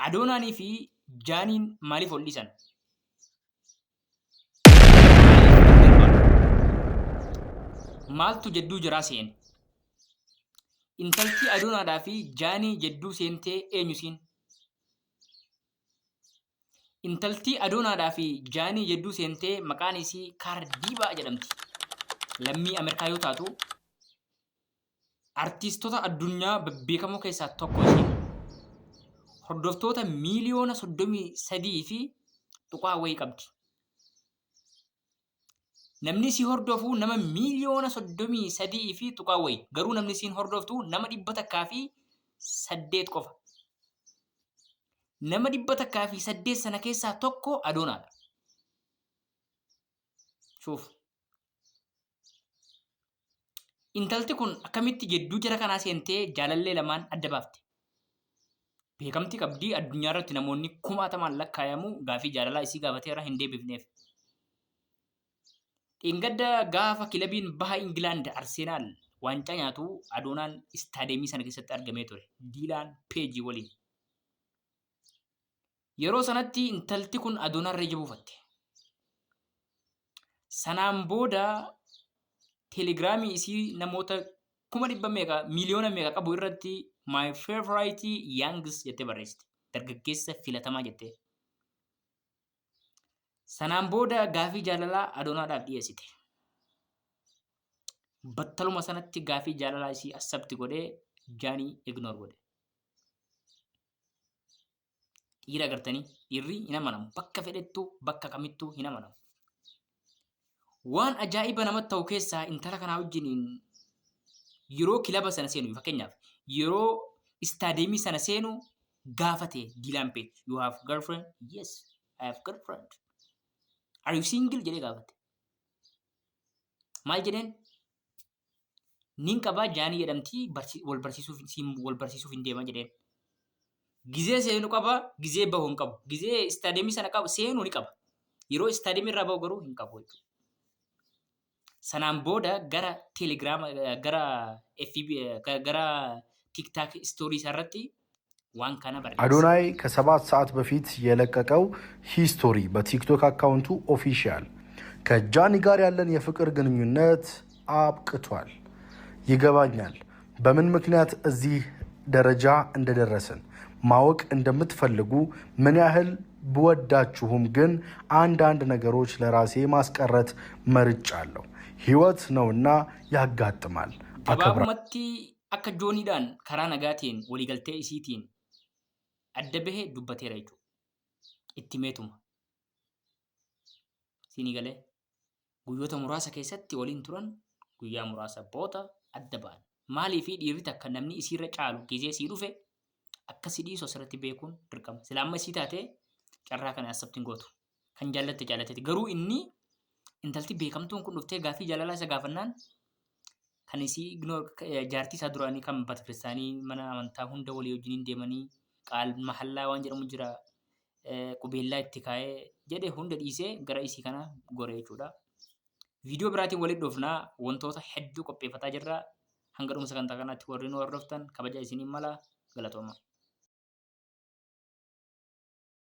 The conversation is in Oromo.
Adoonaanii fi Jaaniin maaliif wal dhiisan? Maaliif gargar ba'an? Maaltu jedduu jiraa seene? Intaltii Adoonaadhaa fi Jaanii jedduu seentee eenyu siin? Intaltii Adoonaadhaa fi Jaanii jedduu seentee maqaan isii Kaardiibaa jedhamti. Lammii Ameerikaa yoo taatu, artiistota addunyaa bebbeekamoo keessaa tokko isiin. Hordoftoota miiliyoona 33 fi tuqaa wayii qabdi. Namni isii hordofu nama miiliyoona 33 fi tuqaa wayii. Garuu namni isiin hordoftu nama 108 qofa. Nama 108 sana keessaa tokko Adoonaadha. Shuuf. Intalti kun akkamitti jedduu jara kanaa seentee jaalallee lamaan adda baafte? Beekamtii qabdii addunyaa irratti namoonni kumaatamaan lakkaayamu gaafii jaalalaa isii gaafateera hin deebifneef. Dheengadda gaafa kilabiin baha Ingilaand Arseenaal waancaa nyaatu Adoonaan istaadeemii sana keessatti argamee ture. Diilaan Peejii waliin. Yeroo sanatti intalti kun Adoonaarra ija buufatte. Sanaan booda teelegiraamii isii namoota 100,000 meeqa miiliyoona meeqa qabu irratti my favorite youngs jettee barreessite. Dargaggeessa filatamaa jettee. Sanaan booda gaafii jaalalaa Adoonaadhaaf dhiyeessite. Battaluma sanatti gaafii jaalalaa isii accept godhee Jaanii ignore godhe. Dhiira agartanii dhiirri hin amanamu. Bakka fedhettuu bakka kamittuu hin amanamu. Waan ajaa'iba namatti ta'u keessaa intala kanaa wajjiniin yeroo kilaba sana seenu fakkeenyaaf yeroo istaadeemii sana seenu gaafate Diilaan Peej you have girlfriend? Yes, I have girlfriend. Are you single? Jedhee gaafate. Maal jedheen? Nin qabaa Jaanii jedhamti wal barsiisuuf siin wal barsiisuuf hin deema jedheen. Gizee seenu qaba, gizee bahu hin qabu. Gizee istaadiyeemii sana qabu seenu ni qaba. Yeroo istaadiyeemii irraa bahu garuu hin qabu jechuudha. Sanaan booda gara teelegiraama gara FB gara TikTok istoorii isaa irratti waan kana barreesse. አዶናይ ከ7 ሰዓት በፊት የለቀቀው ሂስቶሪ በቲክቶክ አካውንቱ ኦፊሻል ከጃኒ ጋር ያለን የፍቅር ግንኙነት አብቅቷል። ይገባኛል በምን ምክንያት እዚህ ደረጃ እንደደረስን ማወቅ እንደምትፈልጉ ምን ያህል ብወዳችሁም ግን አንዳንድ ነገሮች ለራሴ ማስቀረት መርጫለሁ። ህይወት ነውና ያጋጥማል። አከብራ Gabaabumatti akka Jooniidhaan karaa nagaatiin waliigaltee isiitiin adda bahe dubbateera jechuudha. Itti meetuma. Siinii galee guyyoota muraasa keessatti waliin turan guyyaa muraasa booda adda ba'an. Maalii fi dhiirri takka namni isiirra caalu gizee sii dhufe akka si dhiisu asirratti beekuun dirqama. Sila amma isii taate carraa kana accept hin gootu. Kan jaallatte jaallateeti. Garuu inni intalti beekamtuun kun dhuftee gaafii jaalalaa isa gaafannaan kan isii ignore jaartii isaa duraanii kan batakiristaanii mana amantaa hunda walii wajjiniin deemanii qaal mahallaa waan jedhamu jira qubeellaa itti kaa'ee jedhe hunda dhiisee gara isii kana gore jechuudha. Viidiyoo biraatiin walitti dhufnaa wantoota hedduu qopheeffataa jirra. Hanga dhuma sagantaa kanaatti warri nu hordoftan kabaja isiniin mala galatooma.